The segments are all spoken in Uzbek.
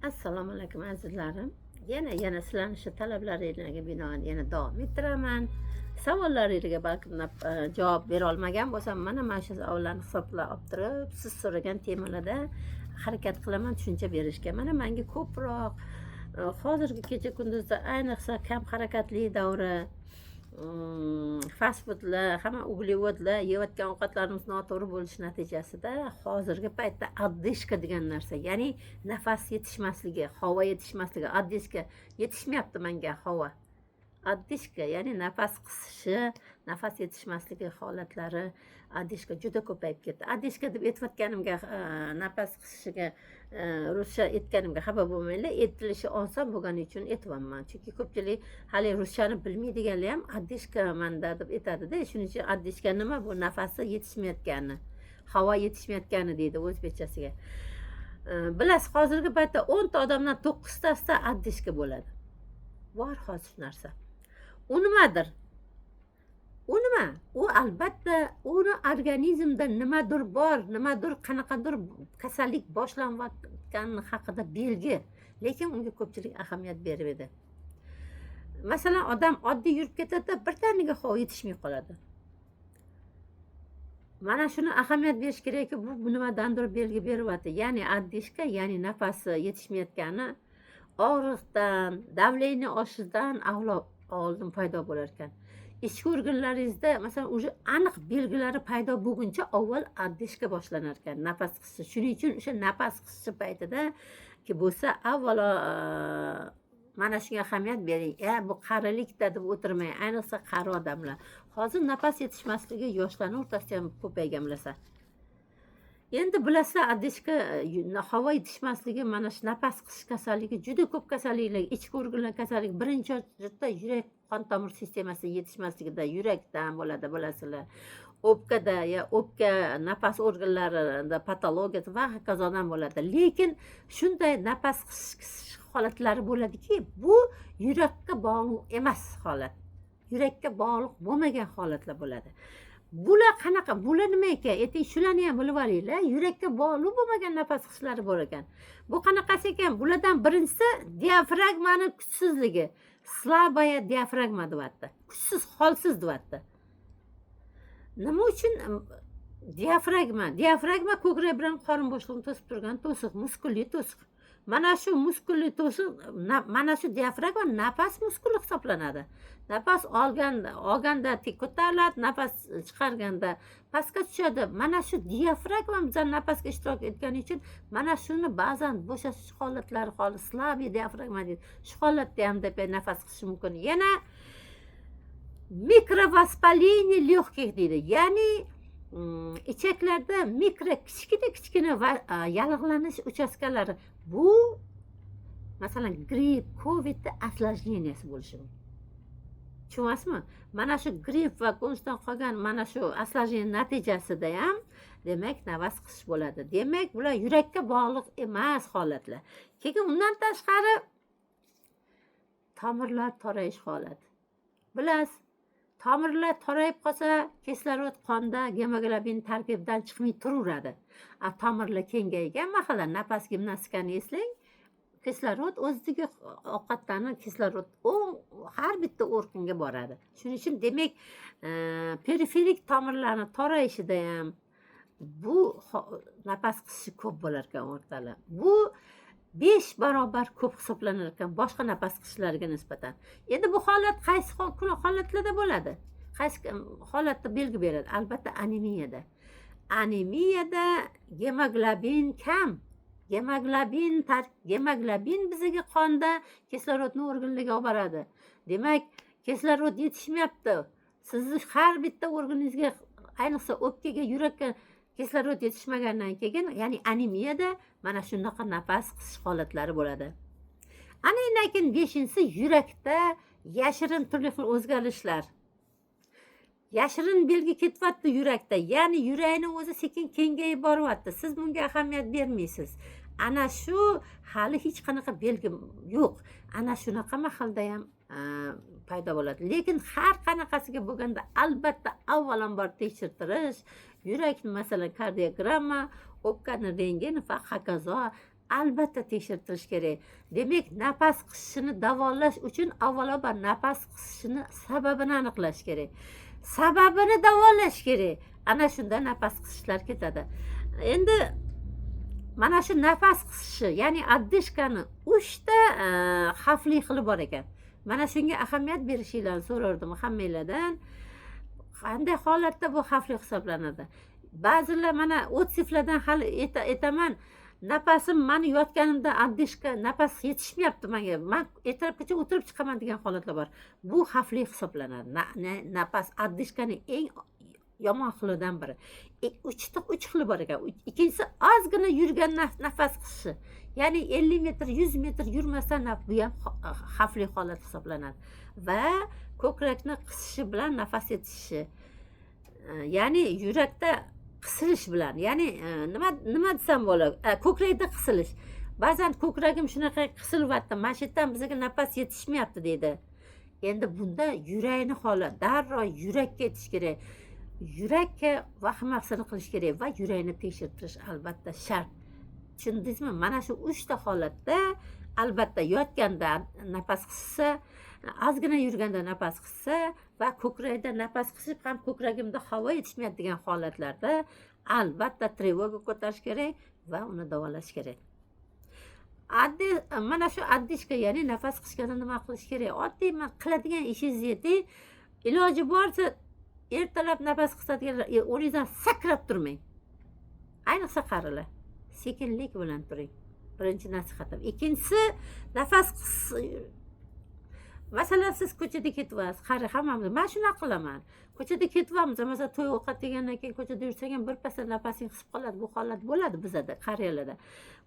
Assalomu alaykum, azizlarim. Yana sizlarni shu talablaringlarga binoan yana davom ettiraman. Savollaringlarga balkim javob bera olmagan bo'lsam, mana shu savollarni hisoblab olib turib, siz so'ragan temalarda harakat qilaman tushuncha berishga. Mana menga ko'proq hozirgi kecha kunduzda, ayniqsa kam harakatli davra, fast foodlar, hamma uglevodlar, yeyotgan ovqatlarimiz noto'g'ri bo'lishi natijasida hozirgi paytda одышка degan narsa, ya'ni nafas yetishmasligi, havo yetishmasligi, одышка yetishmayapti menga havo. Одышка, ya'ni nafas qisishi, nafas yetishmasligi holatlari, одышка juda ko'payib ketdi. Одышка deb aytayotganimga, nafas qisishiga ruscha aytganimga xafa bo'lmanglar, aytilishi oson bo'lgani uchun aytyapman. Chunki ko'pchilik hali ruschani bilmaydiganlar ham одышка manda deb aytadida. Shuning uchun одышка nima bu? Nafasi yetishmayotgani, havo yetishmayotgani deydi o'zbekchasiga. Bilasiz, hozirgi paytda 10 ta odamdan 9 tasida одышка bo'ladi. Bor hozir shu narsa. U nimadir? U nima? U albatta uni organizmda nimadir bor, nimadir, qanaqadir kasallik boshlanayotgani haqida belgi. Lekin unga ko'pchilik ahamiyat bermaydi. Masalan, odam oddiy yurib ketadi, birdaniga havo yetishmay qoladi. Mana shuni ahamiyat berish kerakki, bu nimadandir belgi beryapti. Ya'ni одышка, ya'ni nafasi yetishmayotgani og'riqdan, давление oshishidan avlo oldin paydo bo'lar ekan. Ichki organlaringizda, masalan, уже aniq belgilari paydo bo'lguncha avval одышка boshlanar ekan, nafas qisishi. Shuning uchun o'sha nafas qisishi paytida bo'lsa, avvalo mana shunga ahamiyat bering. Bu qarilikda deb o'tirmang, ayniqsa qari odamlar. Hozir nafas yetishmasligi yoshlarning o'rtasida ham ko'paygan, bilasan. Endi bilasizlar, одышка, havo yetishmasligi, mana shu nafas qisish kasalligi juda ko'p kasalliklar, ichki organlar kasalligi, birinchi o'rinda yurak qon tomir sistemasi yetishmasligida yurakdan bo'ladi, bilasizlar. O'pkada ya o'pka nafas organlarida patologiyasi va hokazodan bo'ladi. Lekin shunday nafas qisish holatlari bo'ladiki, bu yurakka bog'liq emas holat. Yurakka bog'liq bo'lmagan holatlar bo'ladi. Bular qanaqa? Bular nima ekan? Ayting, shularni ham bilib olinglar. Yurakka bog'liq bo'lmagan nafas qisishlari bor ekan. Bu qanaqasi ekan? Bulardan birinchisi diafragmani kuchsizligi. Слабая диафрагма deyapti. Kuchsiz, holsiz deyapti. Nima uchun diafragma? Diafragma ko'krak bilan qorin bo'shlig'ini to'sib turgan to'siq, muskulli to'siq. Mana shu muskulli to'siq, mana shu diafragma nafas muskuli hisoblanadi. Nafas olganda tik ko'tariladi, nafas chiqarganda pastga tushadi. Mana shu diafragma bizani nafasga ishtirok etgani uchun mana shuni ba'zan bo'shashish holatlari, holi слабый diafragma deydi. Shu holatda ham deb nafas qisishi mumkin. Yana микровоспаление легких deydi. Ya'ni ichaklarda mikro kichkina kichkina va yallig'lanish uchastkalari. Bu masalan gripp, covidni осложнения si bo'lishi mumkin. Tushunyapsizmi? Mana shu gripp va coviddan qolgan mana shu осложнение natijasida ham, demak, nafas qisish bo'ladi. Demak, bular yurakka bog'liq emas holatlar. Keyin undan tashqari tomirlar torayish holati. Bilasiz, tomirlar torayib qolsa, kislorod qonda gemoglobin tarkibidan chiqmay turaveradi. A tomirlar kengaygan mahal, nafas gimnastikani eslang, kislorod o'zidagi ovqatlarni kislorod har bitta organga boradi. Shuning uchun, demak, periferik tomirlarni torayishida ham bu nafas qisishi ko'p bo'lar ekan o'rtalar. Bu 5 barobar ko'p hisoblanar ekan boshqa nafas qisishlariga nisbatan. Endi bu holat qaysi holatlarda bo'ladi? Qaysi holatda belgi beradi? Albatta, anemiyada. Anemiyada gemoglobin kam. Gemoglobin bizga qonda kislorodni organlarga olib boradi. Demak, kislorod yetishmayapti. Sizni har bitta organingizga, ayniqsa o'pkaga, yurakka kislorod yetishmagandan keyin, ya'ni anemiyada mana shunaqa nafas qisish holatlari bo'ladi. Ana undan keyin beshinchisi yurakda yashirin turli xil o'zgarishlar. Yashirin belgi ketyapti yurakda, ya'ni yurakni o'zi sekin kengayib boryapti. Siz bunga ahamiyat bermaysiz. Ana shu hali hech qanaqa belgi yo'q. Ana shunaqa mahalda ham paydo bo'ladi. Lekin har qanaqasiga bo'lganda albatta avvalambor tekshirtirish, yurakni, masalan, kardiogramma, o'pkani rentgen va hokazo. Albatta tekshirtirish kerak. Demak, nafas qisishini davolash uchun avvalambor nafas qisishini sababini aniqlash kerak, sababini davolash kerak. Ana shunda nafas qisishlar ketadi. Endi mana shu nafas qisishi, ya'ni одышка ni 3 ta xavfli xili bor ekan. Mana shunga ahamiyat berishinglarni so'rardim hammanglardan. Qanday holatda bu xavfli hisoblanadi? Ba'zilar, mana, отзыв lardan hali aytaman: nafasim mani yotganimda одышка, nafas yetishmayapti manga, man ertalabgacha o'tirib chiqaman degan holatlar bor. Bu xavfli hisoblanadi. Nafas одышка ni eng yomon xilidan biri. Uchta, uch xili bor ekan. Ikkinchisi ozgina yurgan nafas qisishi, ya'ni 50 metr, 100 metr yurmasdan bu ham xavfli holat hisoblanadi. Va ko'krakni qisishi bilan nafas yetishishi, ya'ni yurakda qisilish bilan, ya'ni nima desam bo'ladi, ko'krakda qisilish. Ba'zan ko'kragim shunaqa qisilyapti, mana shu yerdan bizga nafas yetishmayapti deydi. Endi bunda yurakni holi, darrov yurakka yetish kerak, yurakka vahimasini qilish kerak va yurakni tekshirtirish albatta shart. Tushundingizmi? Mana shu uchta holatda albatta yotganda nafas qissa, ozgina yurganda nafas qissa va ko'krakda nafas qisib ham ko'kragimda havo yetishmayapti degan holatlarda albatta тревога ko'tarish kerak va uni davolash kerak. Oddiy mana shu одышка, ya'ni nafas qisganda nima qilish kerak? Oddiy man qiladigan ishingizni ayting. Iloji boricha ertalab nafas qisadiganlar, o'rningizdan sakrab turmang, ayniqsa qarilar, sekinlik bilan turing. Birinchi nasihatim. Ikkinchisi, nafas, masalan, siz ko'chada ketyapsiz, qari hammamiz, man shunaqa qilaman, ko'chada ketyapmiz, masalan, to'y ovqat yegandan keyin ko'chada yursang ham birpasda nafasing qisib qoladi. Bu holat bo'ladi bizada, qariyalarda.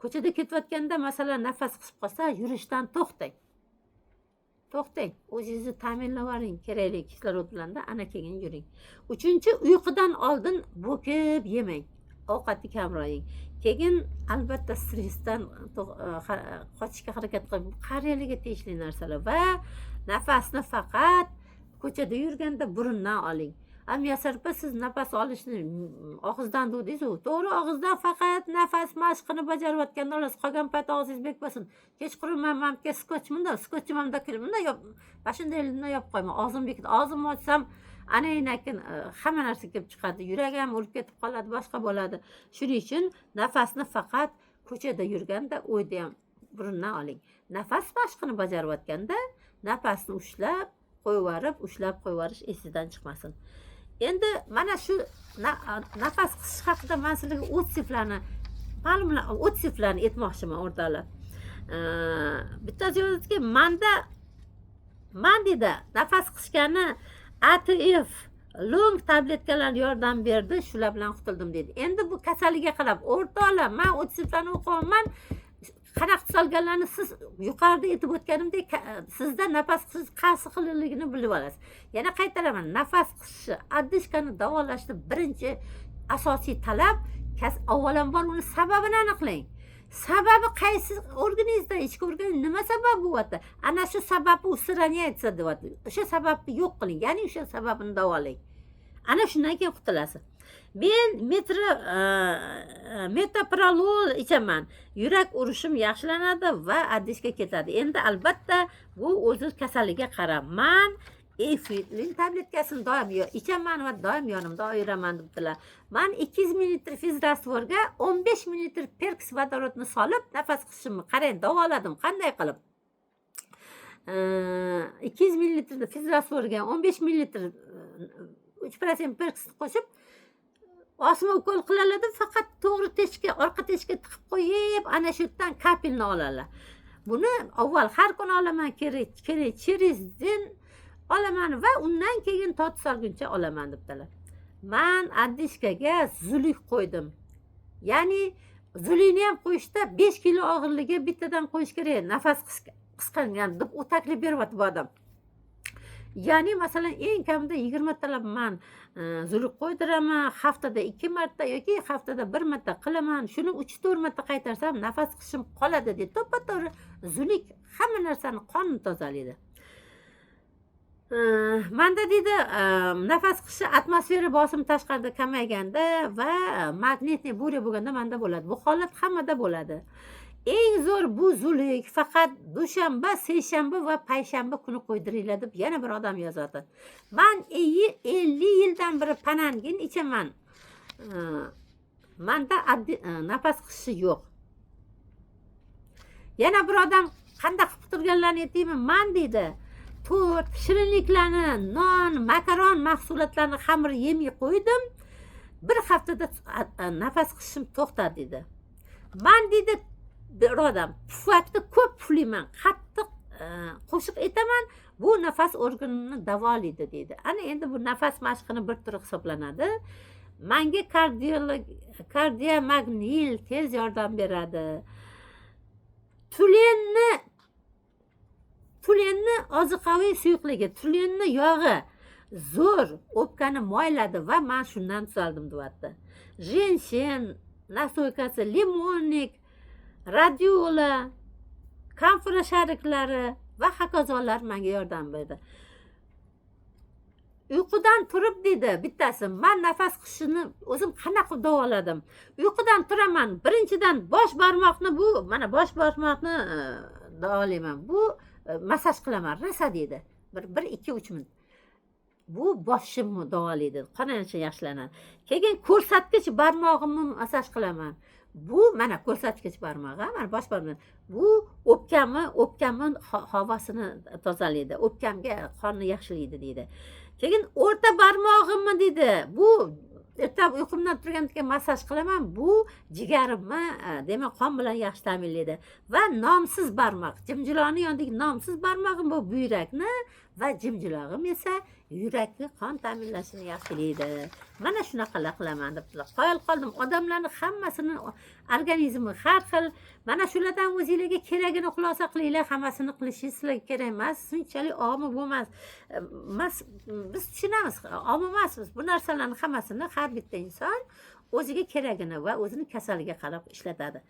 Ko'chada ketayotganda, masalan, nafas qisib qolsa, yurishdan to'xtang, to'xtang, o'zingizni ta'minlab oling kerakli kislorod bilanda, ana keyin yuring. Uchinchi, uyqudan oldin bo'kib yemang, ovqatni kamroq yeng. Keyin albatta stressdan qochishga harakat qiling. Bu qariyalarga tegishli narsalar. Va nafasni faqat ko'chada yurganda burundan oling. A Muyassar opa, siz nafas olishni og'izdan dedingizu. To'g'ri, og'izdan faqat nafas mashqini bajarayotganda olasiz, qolgan payt og'zingiz bek bo'lsin. Kechqurun man mana skotch, bundoq skotchim bundoq yop, mana shunday bunday yopib qo'yaman, og'zim bekitib. Og'zimni ochsam, anaynakin hamma narsa kelib chiqadi, yurak ham urib ketib qoladi, boshqa bo'ladi. Shuning uchun nafasni faqat ko'chada yurganda, uyda ham burundan oling. Nafas mashqini bajarayotganda nafasni ushlab qo'yib yuborib, ushlab qo'yib yuborish esingizdan chiqmasin. Endi mana shu nafas qisish haqida man sizlarga отзыв larni, ma'lumlar, отзыв larni aytmoqchiman, o'rtoqlar. Bittasi yozadiki, manda, man deydi, nafas qisgani ATF long tabletkalar yordam berdi, shular bilan qutuldim deydi. Endi bu kasalligiga qarab, o'rtoqlar, man отзыв larni o'qiyapman, qanaqa tus olganlarni siz yuqorida aytib o'tganimdek, sizda nafas qisish qaysi xilligini bilib olasiz. Yana qaytaraman, nafas qisishi, одышка ni davolashni birinchi asosiy talab, avvalambor uni sababini aniqlang. Sababi qaysi organizmda, ichki organ nima sabab bo'lyapti, ana shu sababni устраняется deyapti, o'sha sababni yo'q qiling, ya'ni o'sha sababini davolang, ana shundan keyin qutulasiz. Men metro metoprolol ichaman, yurak urishim yaxshilanadi va одышка ketadi. Endi albatta bu o'zi kasalligiga qarab. Man efilin tabletkasini doim ichaman va doim yonimda yuraman debdilar. Man 200 millilitr физраствор ga 15 millilitr перекись vodorodni solib, nafas qisishimni qarang, davoladim qanday qilib. 200 millilitr физраствор ga 15 millilitr 3% перекись ni qo'shib, osma ukol qiladi, faqat to'g'ri teshikka, orqa teshikka tiqib qo'yib, ana shu yerdan капель ni oladilar. Buni avval har kuni olaman, kerak kerak, через день olaman va undan keyin to tuzalguncha olaman debdilar. Man одышка ga zuluk qo'ydim, ya'ni zulukni ham qo'yishda 5 kilo og'irligi bittadan qo'yish kerak nafas qisqangan deb u taklif beryapti bu odam. Ya'ni, masalan, eng kamida 20 talab man zuluk qo'ydiraman, haftada ikki marta yoki haftada bir marta qilaman. Shuni 3-4 marta qaytarsam, nafas qisishim qoladi deydi. To'ppa to'g'ri, zuluk hamma narsani, qonni tozalaydi. Manda deydi, nafas qisishi atmosfera bosimi tashqarida kamayganda va магнитный буря bo'lganda manda bo'ladi. Bu holat hammada bo'ladi. Eng zo'r bu zuluk, faqat dushanba, seshanba va payshanba kuni qo'ydiringlar deb yana bir odam yozadi. Man 50 yildan beri panangin ichaman. Manda nafas qisishi yo'q. Yana bir odam qanday qilib qutulganlarini aytaymi? Man deydi, to'rt shirinliklarni, non, makaron mahsulotlarini xamir yemay qo'ydim. Bir haftada nafas qisishim to'xtadi deydi. Man deydi, bir odam pufakni ko'p puflayman, qattiq qo'shiq aytaman, bu nafas organini davolaydi deydi. Ana endi bu nafas mashqini bir turi hisoblanadi. Manga kardiolog kardiamagnil tez yordam beradi. Tulenni oziqaviy suyuqligi, tulenni yog'i zo'r o'pkani moyladi va man shundan tuzaldim deyapti. Женьшень настойка si, лимонник, radiola, kamfora shariklari va hokazolar menga yordam berdi. Uyqudan turib deydi bittasi, man nafas qisishini o'zim qanaqa qilib davoladim. Uyqudan turaman, birinchidan bosh barmoqni, bu mana bosh barmoqni davolayman, bu massaj qilaman rosa deydi, bir bir 2-3 minut. Bu boshimni davolaydi, qon aylanishini yaxshilanadi. Keyin ko'rsatkich barmog'imni massaj qilaman. Bu mana ko'rsatkich barmog'i, mana bosh barmoq. Bu o'pkamni havosini tozalaydi, o'pkamga qonni yaxshilaydi deydi. Keyin o'rta barmog'imni deydi, bu ertalab uyqumdan turgandan keyin massaj qilaman, bu jigarimni demak qon bilan yaxshi ta'minlaydi. Va nomsiz barmoq, jimjiloni yonidagi nomsiz barmog'im bu buyrakni va jimjilog'im esa yurakni qon ta'minlashini yaxshilaydi. Mana shunaqalar qilaman debdilar. Qoyil qoldim. Odamlarni hammasini organizmi har xil. Mana shulardan o'zinglarga keragini xulosa qilinglar, hammasini qilishingiz sizlarga kerak emas. Shunchalik omi bo'lmas. Mas biz tushunamiz, omi emasmiz. Bu narsalarni hammasini har bitta inson o'ziga keragini va o'zini kasaliga qarab ishlatadi.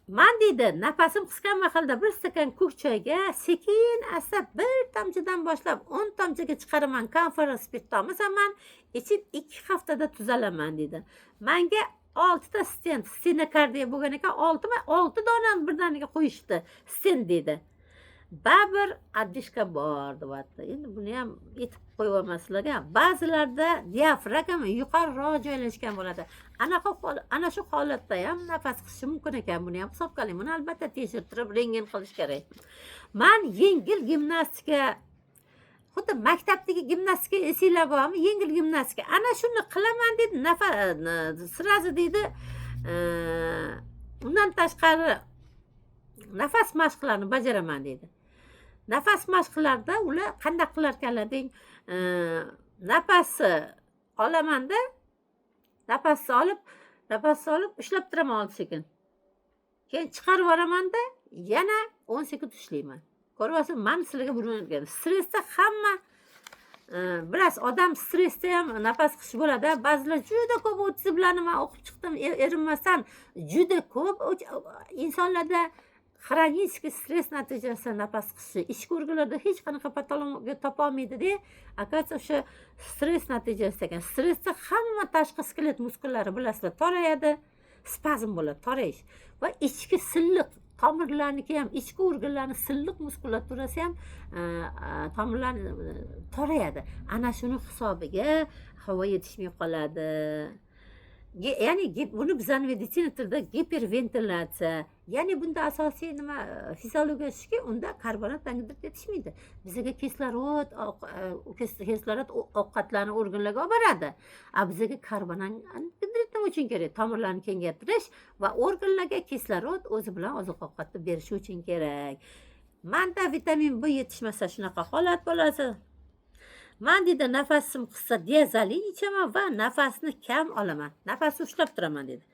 Man deydi, nafasim qisgan mahalda bir stakan ko'k choyga sekin asta bir tomchidan boshlab 10 tomchiga chiqaraman, kamfora spirt tomizaman, ichib 2 haftada tuzalaman deydi. Manga 6 ta stent, stenokardiya bo'lgan ekan, 6 ma 6 donani birdaniga qo'yishdi stent deydi. Baribir одышка bor deyapti. Endi buni ham aytib qo'yyapman sizlarga. Ba'zilarda diafragma yuqoriroq joylashgan bo'ladi. Ana shu holatda ham nafas qisishi mumkin ekan. Buni ham hisobga oling. Buni albatta tekshirtirib rentgen qilish kerak. Man yengil gimnastika, xuddi maktabdagi gimnastika esinglar bormi? Yengil gimnastika. Ana shuni qilaman deydi, nafas сразу deydi. Undan tashqari nafas mashqlarini bajaraman deydi. Nafas mashqlarida ular qanday qilar ekanlar deng, nafasni olamanda, nafasni olib ushlab turaman 6 sekund. Keyin chiqarib yuboramanda, yana 10 sekund ushlayman. Ko'ryapsizmi? Man sizlarga buni o'rgatgan. Stressda hamma biroz odam stressda ham nafas qisish bo'ladi. Ba'zilar juda ko'p отзыв larni man o'qib chiqdim, erinmasdan juda ko'p insonlarda хронический stress natijasida nafas qisishi, ichki organlarda hech qanaqa patologiya topolmaydida, оказывается, o'sha stress natijasida ekan. Stressda hamma tashqi skelet muskullari, bilasizlar, torayadi, spazm bo'ladi, torayish va ichki silliq tomirlarniki ham, ichki organlarni silliq muskulaturasi ham tomirlarni torayadi. Ana shuni hisobiga havo yetishmay qoladi. Ya'ni buni bizani meditsina tilida giperventilatsiya. Ya'ni bunda asosiy nima fiziologiya shuki, unda karbonat angidrid yetishmaydi. Bizga kislorod ovqatlarni organlarga olib boradi. A bizga karbonat angidrid nima uchun kerak? Tomirlarni kengaytirish va organlarga kislorod o'zi bilan oziq ovqatni berishi uchun kerak. Manda vitamin B yetishmasa shunaqa holat bo'ladi. Man deydi, nafasim qissa diazolin ichaman va nafasni kam olaman. Nafasni ushlab turaman deydi.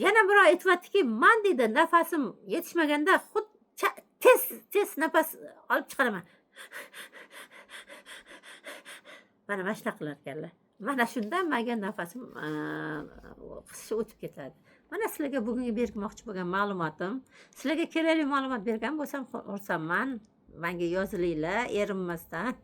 Yana birov aytyaptiki, man deydi, nafasim yetishmaganda xuddi tez tez nafas olib chiqaraman. Mana shunaqa qilar ekanlar. Mana shunda menga nafasim qisishi o'tib ketadi. Mana sizlarga bugungi bermoqchi bo'lgan ma'lumotim. Sizlarga kerakli ma'lumot bergan bo'lsam xursandman. Menga yozilinglar erinmasdan.